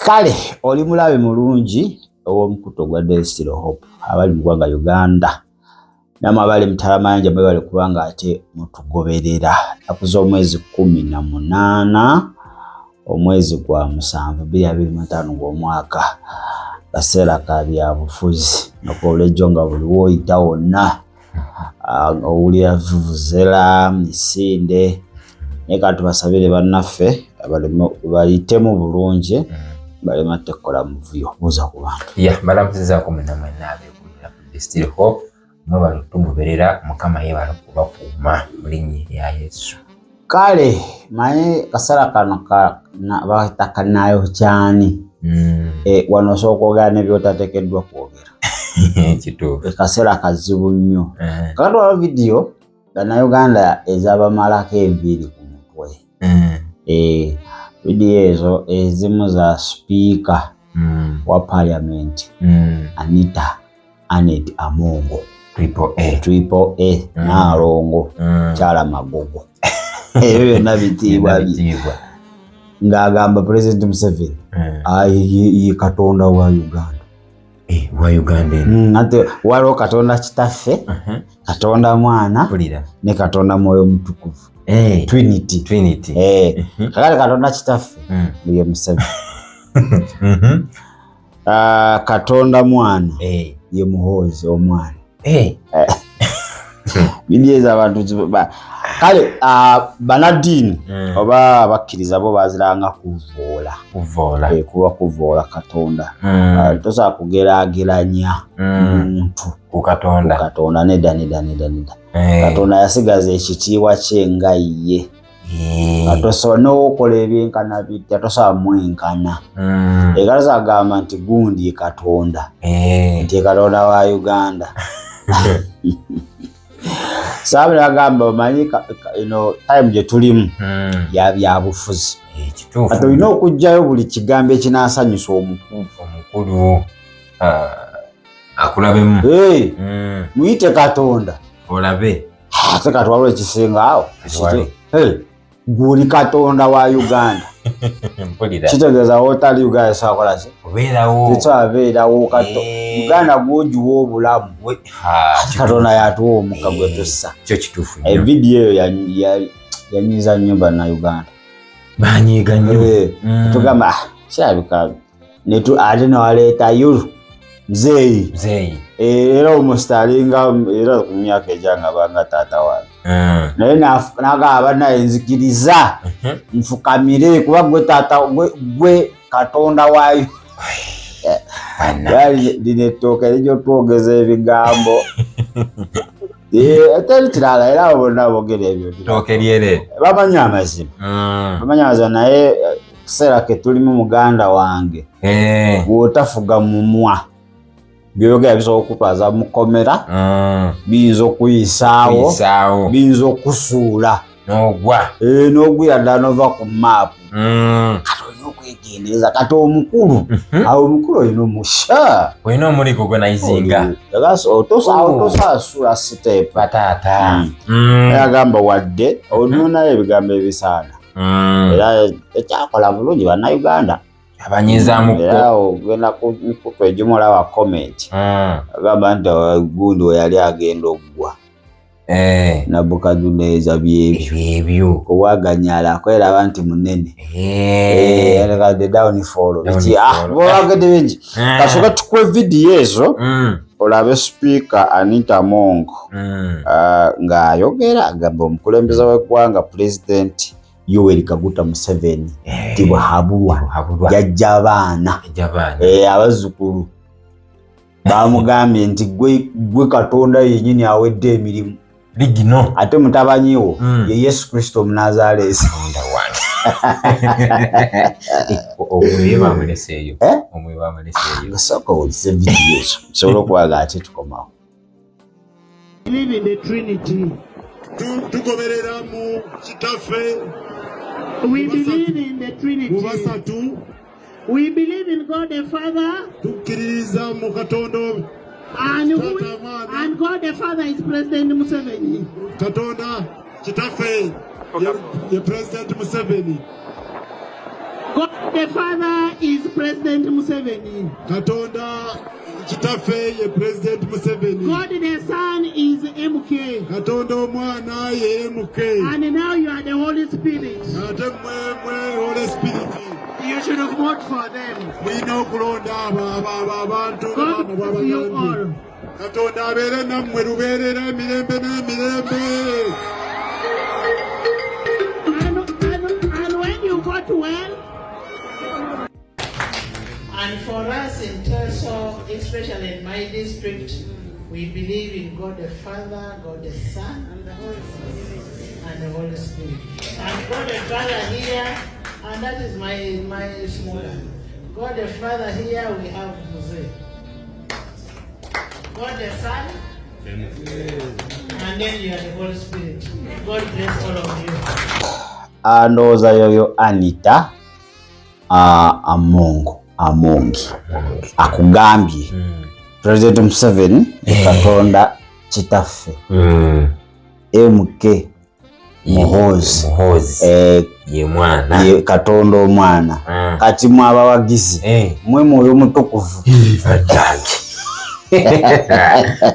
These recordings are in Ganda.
Kale oli mulabe mulungi ow'omukutu ogwa Destiny Hope abali mu ggwanga Uganda namwe abali mutalamayanja mwebale kubanga ate mutugoberera. Ennaku z'omwezi 18 omwezi gwa 7 2025 gw'omwaka, kaseera ka byabufuzi nokuolejjo nga buli woyita wonna owulira vuvuzela misinde, naye ka tubasabire bannaffe bayitemu bulungi, baleme ate kukola muvuyo. Buuza ku bantu. Ya, balamusizaako mwenna mwenna abeekumira ku Destiny Hope. Mwebale okutugoberera. Mukama yeebale okubakuuma mu linnya erya Yesu. Kale manyi kaseera kano bayita kanayo kyani. Wano osobola okwogera nebyotateekeddwa kwogera. Kituufu. Kaseera kazibu nnyo. Kakati waliwo vidiyo Bannayuganda ezabamalako enviiri ku mutwe. Vidiyo ezo ezimu za sipiika wa parliament Anita Annet Amongo. Triple A. Triple A. Naalongo Kyala Magogo, ebyo byonna bitiibwa bye. Bitiibwa. Ng'agamba President Museveni ye Katonda wa Uganda. Eh, wa Uganda eno. Ate waliwo Katonda Kitaffe, Katonda Mwana Mpulira. ne Katonda Mwoyo Mutukuvu. Trinity. Trinity. Kakati Katonda Kitaffe ye Museveni. Ah, Katonda Mwana ye Muhoozi omwana. Bindi abantu kale banaddiini oba abakkiriza bo baziranga kuvoola. Kuvoola. Kuba kuvoola Katonda. Tosobola kugeraageranya muntu ku Katonda. Ku Katonda, nedda, nedda, nedda, nedda. Katonda yasigaza ekitiibwa kye nga ye. Tosobola n'okola ebyenkana bitya, tosobola mwenkana. Era tosobola kugamba nti gundi ye Katonda, nti ye Katonda wa Uganda. Saabira agamba omanyi eno time gye tulimu ya byabufuzi. Kituufu. Kati olina okuggyayo buli kigambo ekinaasanyusa omukulu. Omukulu akulabemu. Muyite Katonda. Olabe. Ate kati waliwo ekisinga awo? Tewali. Gwe oli Katonda wa Uganda. Mpulira. Kitegeeza wotali Uganda esobola kukola ki? Obeerawo. Tesobola Uganda gw'ogiwa obulamu. Katonda yatuwa omukka gwe tussa. Kyo kituufu nnyo. Evidiyo eyo yanyiiza nnyo Bannayuganda. Banyiiga nnyo. Tugamba, kirabika ate newaleeta yulu muzeeyi. Muzeeyi. Era omusita alinga era ku myaka egyanga banga taata wange. Naye n'agamba bannaye nzikiriza nfukamire kuba gwe taata, gwe Katonda waayo. Banna. Lino ettooke lijja otwogeza ebigambo. Teri kirala, era abo bonna boogera ebyo. Ttooke lyere. Bamanyi amazima. Bamanyi amazima, naye kiseera ke tulimu muganda wange. Bw'otafuga mumwa, by'oyogera bisobola okukutwaza mu kkomera, biyinza okuyisaawo, Okuyisaawo. biyinza okusuula. N'ogwa. N'ogwira ddala n'ova ku maapu. Kati olina okwegendereza. Kati omukulu, awo omukulu olina omusha. Olina omurecognizinga. Tosaasula step. Bataata. Agamba wadde onuunayo ebigambo ebisaana. Era ekyakola bulungi Bannayuganda. Abanyizaamu. Era ogenda ku mikutu egimu olaba comment. Agamba nti gundi we yali agenda okugwa. Nabukadduneeza byebyo. Byebyo. Owaganyala kweraba nti munene. The downfall. Downfall. Biki? Bwogedde bingi. Kasooka tukuwe vidiyo ezo. Olabe Sipiika Anita Among ng'ayogera agamba omukulembeze w'eggwanga President Yoweri Kaguta Museveni Tibuhaburwa. Tibuhaburwa. Jajja abaana. Jajja abaana. Abazzukulu bamugambye nti gwe Katonda yennyini awedde emirimu. Ligino. Ate mutabanyi wo ye Yesu Kristo Omunazaaleesi. Katonda wange. Omwoyo bamuleseeyo. Eh? Omwoyo bamuleseeyo. Sooka owulize vidiyo ezo. Nsobola okuba nga ate tukomawo. Believe in the Trinity. Tugoberera mu Kitaffe. We believe in the Trinity. Mu basatu. We believe in God the Father. Tukkiririza mu Katonda. And Taata Mwana. God the Father is President Museveni. Katonda Kitaffe ye President Museveni. God the Father is President Museveni. Katonda kitaffe ye President Museveni. God the Son is MK. Katonda omwana ye MK. And now you are the Holy Spirit. Ate mmwe mwe Holy Spirit. You should vote for them. Mulina okulonda abo abo abantu God bless you all. Katonda abeere nammwe lubeerera emirembe n'emirembe. And when you vote well, and for us in Teso, especially in my district, we believe in God the Father, God the Son, and the Holy Spirit. And the Holy Spirit. And God the Father here, and that is my slogan. God the Father here, we have Mose. God the Son, and then you are the Holy Spirit. God bless all of you. Ndowooza yoyo Anita Amongo Amongi akugambye President Museveni Katonda kitaffe MK Muhoozi ye mwana ye Katonda omwana kati mwe abawagizi mwe mwoyo mutukuvu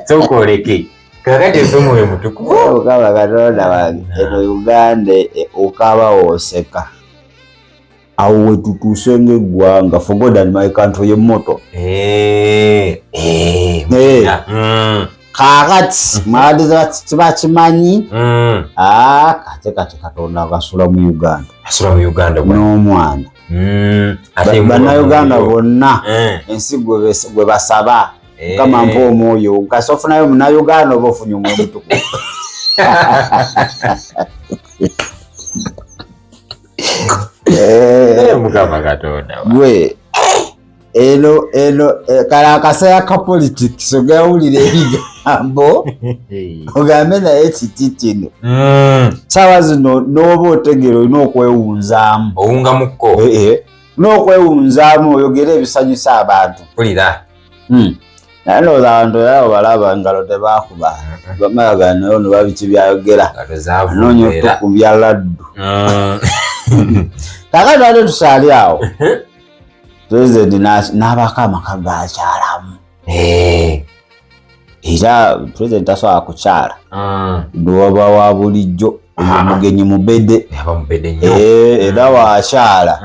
sokoleke kakati efe mwoyo mutukuvu okaba Katonda wange eno Uganda okaba woseka awo wetutuuse ng'eggwanga for God and my country ye motto kaakati mwabadde tebakimanyi kate kati Katonda akasula mu Uganda asula mu Uganda n'omwana bannayuganda bonna ensi gwe basaba Mukama mpa omwoyo kasi ofunayo munnayuganda oba ofunye omwoyo mutukuvu. Mukama Katonda gwe eno eno kale akaseera ka politics ogawulira ebigambo ogambe naye kiki kino saawa zino n'oba otegeera olina okwewunzaamu owungamukko n'okwewunzaamu oyogere ebisanyusa abantu mpulira naye ndowooza abantu era obalaba engalo tebakuba bamalaga naye ono babiki byayogera anoonya otukubya laddu kakati ate tusaali awo Pulezidenti n'abako amaka gakyalamu era pulezidenti tasobola kukyala lwaba wa bulijjo omugenyi mubede era wakyala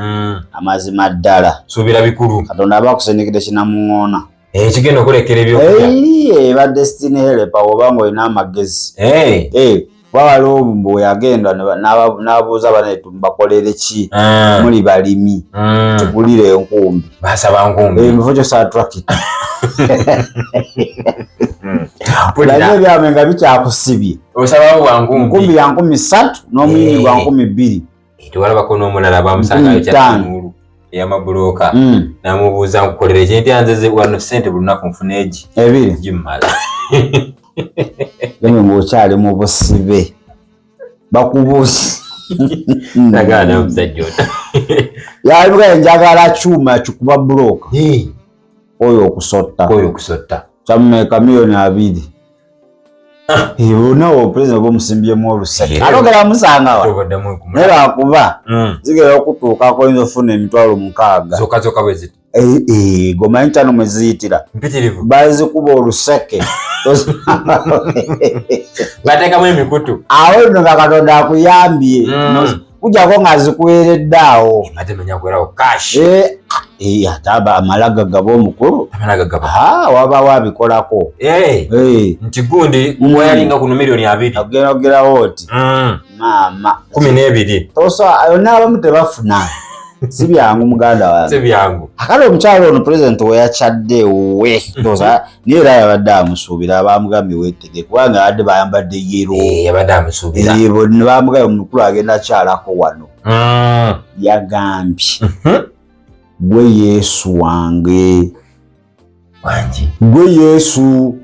amazima ddala suubira bikulu Katonda aba akusindikidde kinamuŋoona ekigenda okulekera ebyokulya eba destiny helper oba ng'olina amagezi kuba waliwo mbu yagenda n'abuuza bane tumbakolere ki muli balimi tugulire enkumbi basaba nkumbi ebifo kyosa trakita naye ebyamwe nga bikyakusibye osabawo bwa nkumbi nkumbi ya 3,000 n'omuyini gwa 2,000 tewalabako n'omulala bamusangayo kyamuulu eyamabulooka namubuuza nkukolere ki nti anzeze wano ssente buli lunaku nfuna egi ebiri gimmala gemwe ng'okyali mu busibe bakubuuza nagaana omusajja ono yalimugaye njagala kyuma kikuba bulooka oyo okusotta kyamumeka 2,000,000 bonawo pulezidenti oba omusimbyemu oluseke ate ogera musangawa naye lwakuba zigera okutuukako oyinza ofuna 60,000 zokka zokka bwe ziti gomanyi ntano mwe ziyitira bazikuba oluseke bateekamu emikutu awo nno nga Katonda akuyambye kujjako nga zikuweeredde awo ate amala gagaba omukulu wabawo abikolako nti gundi wayalinga kuno 2,000,000 ogenda ogerawo oti maama 12 yonna abamu tebafuna si byangu muganda wange si byangu akale omukyalo ono pulezidenti we yakyadde we ndowooza naye era yabadde amusuubira bamugambye weetege kubanga abadde bayambadde yero yabadde amusuubira bonna bamugambye omukulu agenda akyalako wano yagambye gwe Yesu wange wangi gwe Yesu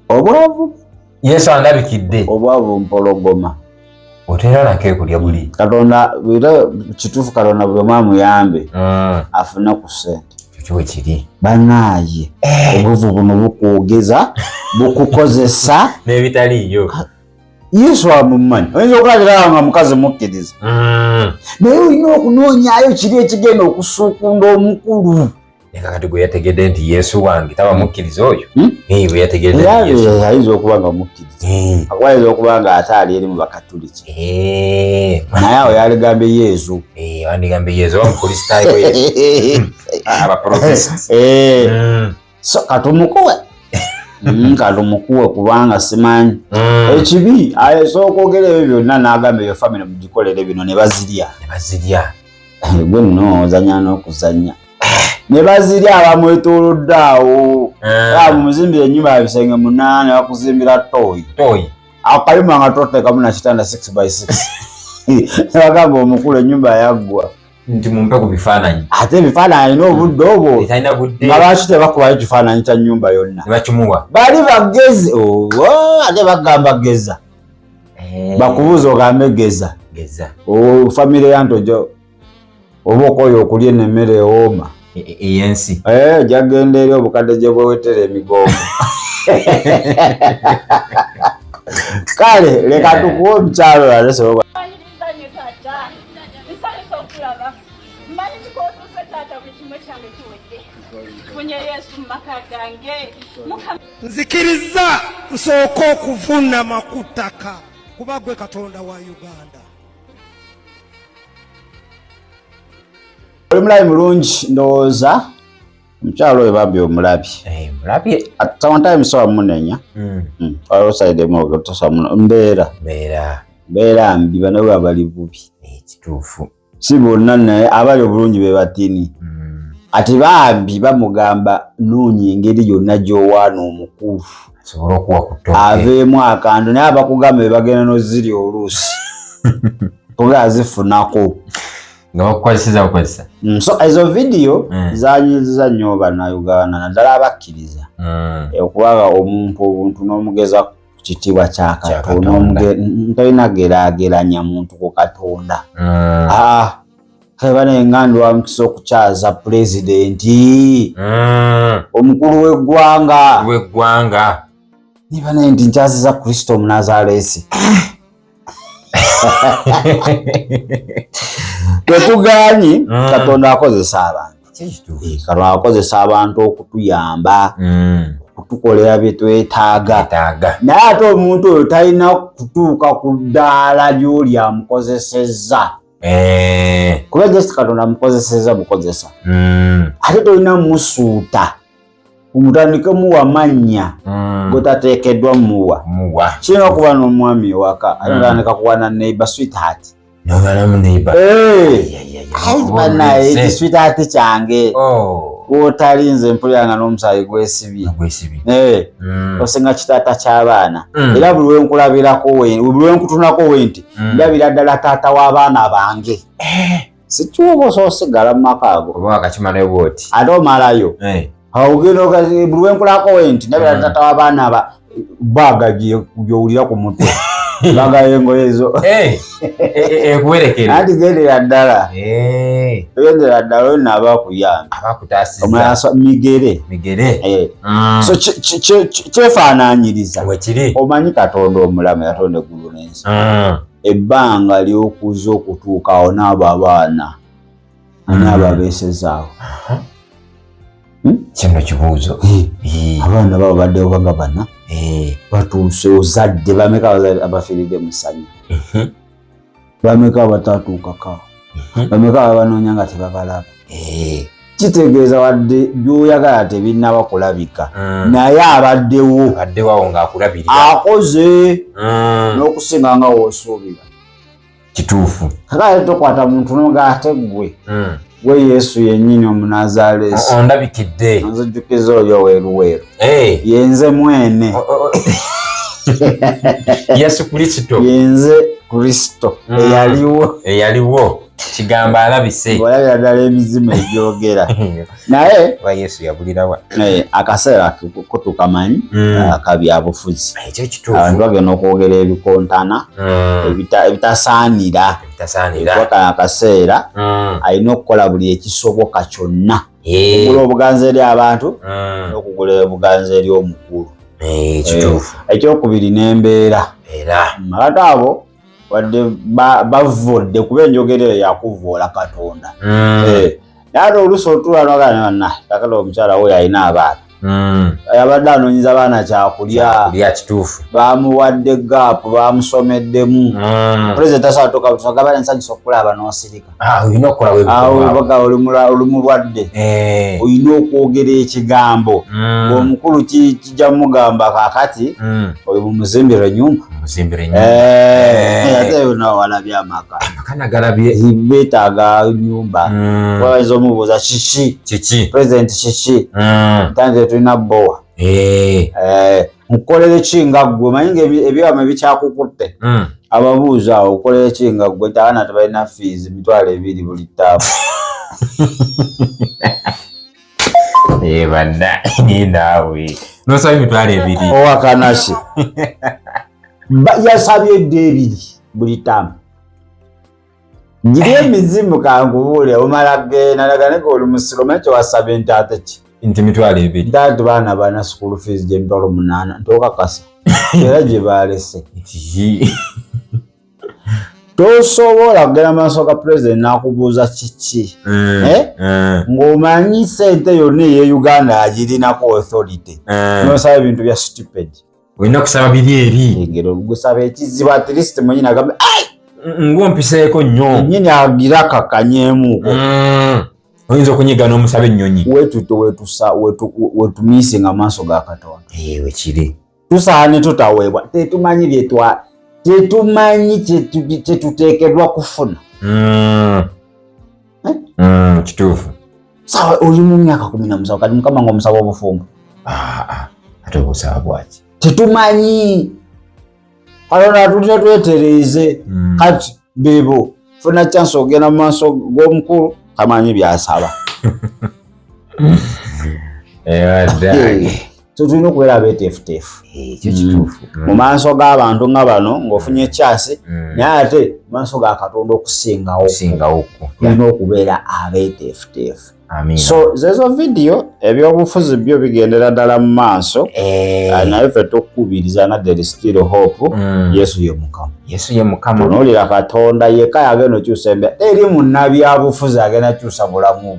obwavu Yesu andabikidde obwavu mpologoma otera nakeekulya buli Katonda era kituufu Katonda buli omu amuyambe afune ku ssente ekyo bwe kiri bannaaye obuvu buno bukwogeza bukukozesa n'ebitaliiyo Yesu amumanyi, oyinza okulabira nga mukazi mukkiriza, naye olina okunoonyayo kiri ekigenda okusuukunda omukulu. Kati gwe yategedde nti Yesu wange taba mukkiriza oyo, gwe yategedde ayinza okuba nga mukkiriza, akuba ayinza okuba nga ate ali eri mu Bakatuliki, naye awo yaligambye Yesu, wandigambye Yesu oba Mukristaayo, abaprotestant. So katumukuwe, katumukuwe kubanga simanyi ekibi. Asobola okwogera ebyo byonna n'agamba eyo famire mugikolere bino ne bazirya. Ne bazirya. Gwe nno ozanya n'okuzanya ne bazirya abamwetoolodde awo. Muzimbira ennyumba ya bisenge 8, bakuzimbira toyi. Toyi. Akayumba nga toteekamu na kitanda 6 by 6, bagamba omukulu ennyumba yaggwa. Nti mumpe ku bifaananyi. Ate ebifaananyi alina obudde obwo? Talina budde. Nga lwaki tebakubayo kifaananyi kya nnyumba yonna? Ne bakimuwa. Bali bagezi ate bagamba geza, bakubuuza ogambe geza. Geza. Famire yantojo oba okoya okulya eno emmere ewooma. Ey'ensi. Jagenda eri obukadde gye bwewetera emigongo. Kale leka tukuwe omukyalo ate sobola. Nnyo taata, nsanyusa okulaba. Mmanyi nti kootuuse taata, buli kimu kyange kiwedde. Funye Yesu mu maka gange, Mukama. Nzikiriza nsooke okuvunama ku ttaka kuba gwe Katonda wa Uganda. Oli mulabi mulungi, ndowooza omukyalo oyo bambi omulabye. Mulabye. At one time sowa munenya. Waliwo side emu tosobola mbeera. Mbeera. Mbeera mbi, bano baba bali bubi. Kituufu. Si bonna, naye abali obulungi be batini. Ati bambi bamugamba noonya engeri yonna gy'owaana omukulu asobole okuwa ku ttooke. Aveemu akantu, naye abakugamba be bagenda n'ozirya oluusi oga azifunako. Nga bakukozeseza bukozesa. So ezo vidiyo zanyiziza nnyo Bannayuganda, naddala abakkiriza, okubanga omuntu obuntu n'omugeza ku kitiibwa kya Kya Katonda. Katonda. Tolina geraageranya muntu ku Katonda. Ah, kale bane nga ndi wa mukisa okukyaza pulezidenti, omukulu w'eggwanga. W'eggwanga. Niba naye nti nkyaziza Kristo Omunazaalesi, tetugaanyi. Katonda akozesa abantu. Kituufu. Katonda akozesa abantu okutuyamba, okutukolera bye twetaaga. Etaaga. Naye ate omuntu oyo talina kutuuka ku ddaala ly'oli amukozesezza, kuba just Katonda amukozesezza bukozesa. Ate tolina musuuta omutandike muwa mannya gotateekeddwa muwa. Muwa. Kirina okuba n'omwami ewaka ate otandika kuwa na neighbor sweetheart. Noganamu neighbor. Banaye, ekisweetheart kyange, Oh. wotali nze mpulira nga n'omusaayi gwesibye. Gwesibye. Osinga kitaata ky'abaana, era buli lwenkulabirako buli lwenkutunako we nti ndabira ddala taata w'abaana bange. Sikiwoba osobola osigala mu maka ago. Oba wakakimalayo bwoti. Ate omalayo. Ogenda buli lwenkulako we nti ndabira taata w'abaana ba baaga gyowulira ku mutwe, baga y'engoye ezo. Ekuwerekere. Anti gendera ddala, gendera ddala, oyo naaba akuyamba. Abakutaasiza. Omulala migere. Migere. So kyefaanaanyiriza. Wekiri. Omanyi Katonda omulamu yatonda eggulu n'ensi, ebbanga ly'okuza okutuuka awo n'abo abaana ani abo abeesezaawo? Kino kibuuzo. Abaana babo baddewo banga bana batuuse, ozadde bameka abafiiridde mu ssanyu? Bameka abatatuukako? Bameka ababanoonya nga tebabalaba? Kitegeeza wadde by'oyagala tebinnaba kulabika, naye abaddewo. Abaddewo ng'akulabirira. Akoze n'okusinga nga w'osuubira. Kituufu. Kakati tokwata muntu nogaate ggwe, gwe Yesu yennyini Omunazaalesi. Ondabikidde. Nzijjukiza oli oweeruweeru, yenze mwene. Yesu Kristo. Yenze Kristo eyaliwo. Eyaliwo, kigamba alabise. Olabira ddala emizimu egyogera, naye Oba Yesu yabulirawa? Akaseera ko tukamanyi akabyabufuzi. Ekyo kituufu. Abantu bagenda okwogera ebikontana, ebitasaanira. Ebitasaanira. Kuba akaseera alina okukola buli ekisoboka kyonna okugula obuganzi eri abantu n'okugula obuganzi eri omukulu. Kituufu. Ekyokubiri n'embeera. Era ate abo wadde bavvodde kuba enjogera eyo yakuvvoola Katonda. Naye ate oluusi otuula nogana kakati omukyala we alina abaana, abadde anoonyeza abaana kyakulya. Kulya kituufu. Bamuwadde gaapu, bamusomeddemu. Pulezidenti tasobola tuuka butuuka nsanyusa okulaba n'osirika. Ah, olina okukola Awo webikolwa. baga oli mulwadde, olina okwogera ekigambo ng'omukulu kijja mugamba kaakati oyo mumuzimbire ennyumba. Muzimbire ennyumba. Ate yonna walabye amaka. Amaka nagalabye. Beetaaga nyumba. Bayinza omubuuza kiki? Kiki? Pulezidenti kiki? Ntanze tulina bbowa. Nkukolere ki nga ggwe omanyi nga ebyama ebikyakukutte ababuuza awo okolere ki nga ggwe nti abaana tebalina fees 20,000 buli ttaamu. Banna naawe nosaba 20,000. Owakanaki yasabye edda 2 buli ttaamu giri emizimu kankubuule omala genda naganeka oli musiro omanyi kyewasabye nti ate ki Nti 20,000. Nti ate baana bana school fees gye 80,000 ntokakasa era gye balese. Nti Tosobola kugenda maaso ga pulezidenti n'akubuuza kiki ng'omanyi ssente yonna ey'e Uganda agirinako authority n'osaba ebintu bya stupid. Olina kusaba biri eri. Engero gusaba ekizibu at least mwenyini agambe ai Ng'ompiseeko nnyo. Nnyini agira kakanyeemuko. Oyinza okunyiga n'omusaba ennyonyi. Wetuto wetusa wetumisinga amaaso ga Katonda. Wekiri. Tusaba ne tutaweebwa tetumanyi byetwa tetumanyi kyetuteekeddwa kufuna. Kituufu. Sawa oli mu myaka 17 kati Mukama ng'omusaba obufumbo. Ate obusaba bwaki? Tetumanyi. Katonda atulina twetereeze. Kati bebo funa chance ogenda mu maaso g'omukulu kamanyi byasaba. So tulina okubeera abeeteefuteefu. Ekyo kituufu. Mu maaso g'abantu nga bano ng'ofunye chance, naye ate mu maaso ga Katonda okusingawo. Okusingawo. Tulina okubeera abeeteefuteefu. Amiina. So zezo video ebyobufuzi byo bigendera ddala mu maaso. Naye ffe tukubiriza nga there is still hope. Yesu ye Mukama. Yesu ye Mukama. Tunuulira Katonda yekka yagenda okyusa embeera. Teri munnabyabufuzi agenda kyusa bulamu bwo.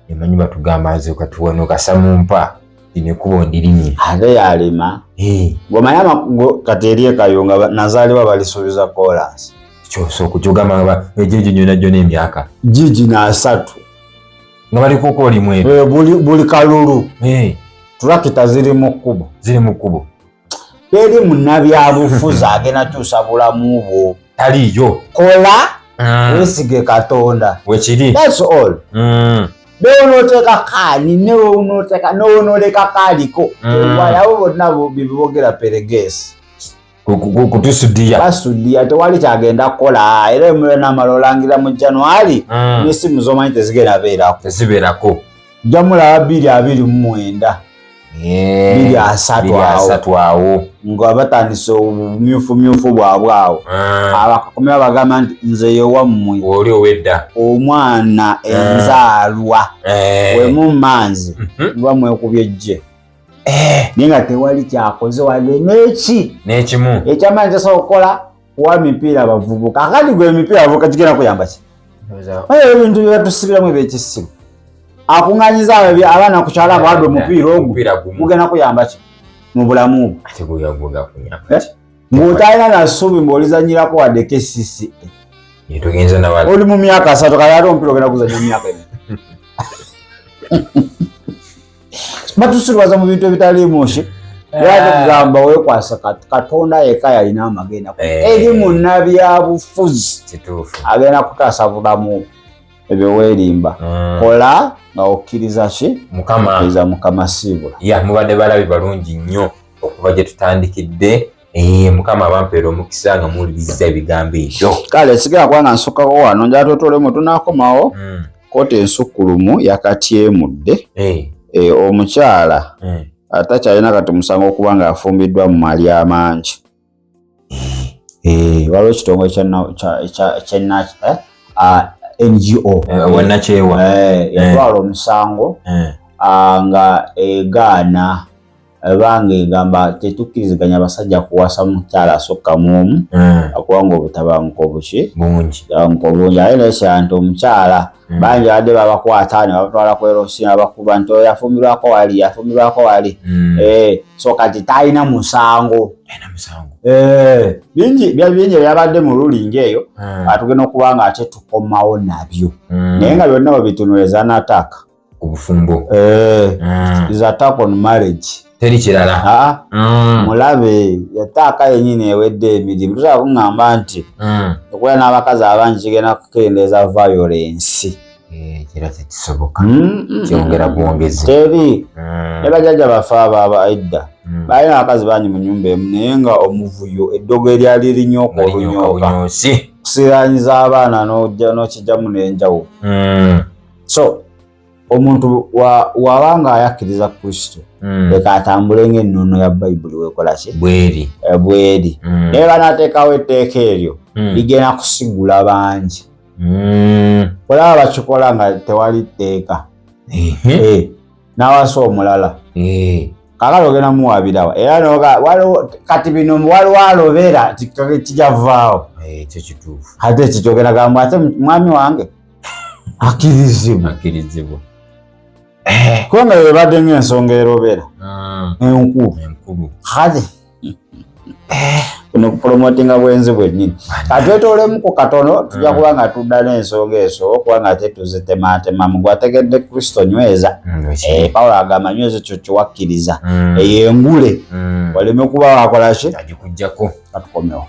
Emanyi batugamba nze katuwano kasamumpa lino ekkubo ndirinye. Ate yalima. Ng'omanyi kati eri e Kayunga nazaalibwa balisuubiza koolaasi. Kyosooka okyogamba nga egyo gyonna gyonna emyaka. Gigi n'asatu. Nga bali kuko oli mweru. Buli kalulu. Tulakita ziri mu kkubo. Ziri mu kkubo. Teri munnabyabufuzi agenda kyusa bulamu bwo. Taliiyo. Kola weesige Katonda. Wekiri. That's all. Newonoteeka kaani, newonoteeka, newonoleka kaaliko. Abo bonna bibogera peregeesi. Kutusudiya. Basudiya tewali kyagenda kukola. Era emulala n'amala olangira mu January n'essimu z'omanyi tezigenda beerako. Tezibeerako. Ojja mulaba 2029. 2030 awo. Awo. Nga batandise obumyufumyufu bwabwe awo. Abakakomera bagamba nti nze ye wammwe. Oli ow'edda. Omwana enzaalwa. We mummanzi muba mwekubye ejje. Naye nga tewali kyakoze wadde n'eki. N'ekimu. Ekyamaanyi kyasobola okukola kuwa mipiira abavubuka. Akati gwe emipiira abavubuka kigenda kuyamba ki? Oyo ebintu bye batusibiramu ebyekisiru. Akuŋŋaanyiza abaana ku kyalo abawadde omupiira ogwo gugenda kuyamba ki mu bulamu bwo? Ate guya kunyamba. Ng'otalina na ssuubi ng'olizannyirako wadde KCCA. Ye tugenze na wala. Oli mu myaka 3 kale ate omupiira ogenda kuzannya mu myaka ebiri. Batusirwaza mu bintu ebitaliimu ki? Era tugamba weekwasa Katonda yekka yalina amagenda. Eri munnabyabufuzi. Kituufu. Agenda kutaasa bulamu ebyo weerimba. Kola nga okkiriza ki? Mukama. Okkiriza Mukama siibula. Ya, mubadde balabi balungi nnyo okuva gye tutandikidde. Mukama abampeera omukisa nga muwuliriza ebigambo ebyo. Kale sigala kubanga nsukkako wano njagala twetoolemu tunaakomawo. Kkooti ensukkulumu yakatyemudde. Omukyala atakyalina kati musango okuba ng'afumbiddwa mu mali amangi. Waliwo ekitongole kya NGO. Wannakyewa. Yatwala omusango nga egaana Bange egamba tetukkiriziganya abasajja kuwasa mukyala asukka mu omu kubanga obutabanguko buki bungi tabanguko bungi, ate nekira nti omukyala bangi babadde babakwata ne babatwala ku LC ne babakuba nti oyo yafumbirwako wali, yafumbirwako wali. So kati talina musango. Talina musango. Bingi bingi ebyabadde mu ruling eyo, atugenda okuba nga ate tukomawo nabyo, naye nga byonna webitunula is an attack ku bufumbo. Is attack on marriage. Teri kirala. Ah, mulabe attack yenyini ewedde emirimu. Tusobola kuŋŋamba nti okubeera n'abakazi abangi kigenda kukendeeza violence? Kira tekisoboka, kyongera bwongezi. Teri. Ne bajjajja baffe abo aba edda balina abakazi bangi mu nyumba emu, naye nga omuvuyo, eddogo eryali linyooka nga linyooka olunyooka bunyoosi, kusiranyiza abaana n'okijjamu n'enjawulo. So omuntu wabanga ayakkiriza Kristo, leka atambule ng'ennono ya Bayibuli wekola ki? Bweri. Bweri. Naye banaateekawo etteeka eryo, ligenda kusigula bangi. Olaba bakikola nga tewali tteeka. N'awasa omulala, kakati ogenda muwabirawa? Era waliwo kati bino waliwo alobera kijavaawo. Ekyo kituufu. Ate ekyo kyogenda gamba ate mwami wange akkirizibwa. Akkirizibwa. Kubanga yebadde ng'ensonga erobera enkulu. Enkulu. Kale kuno kupromotinga bwenzi bwennyini. Katwetoolemu katono, tujja kuba nga tudda n'ensonga eso okuba nga ate tuzitematemamu. Gwategedde Kristo, nyweza. Pawulo agamba nyweza ekyo kyewakkiriza, eyo engule, waleme kuba wakola ki? Agikugjako. Katukomewo.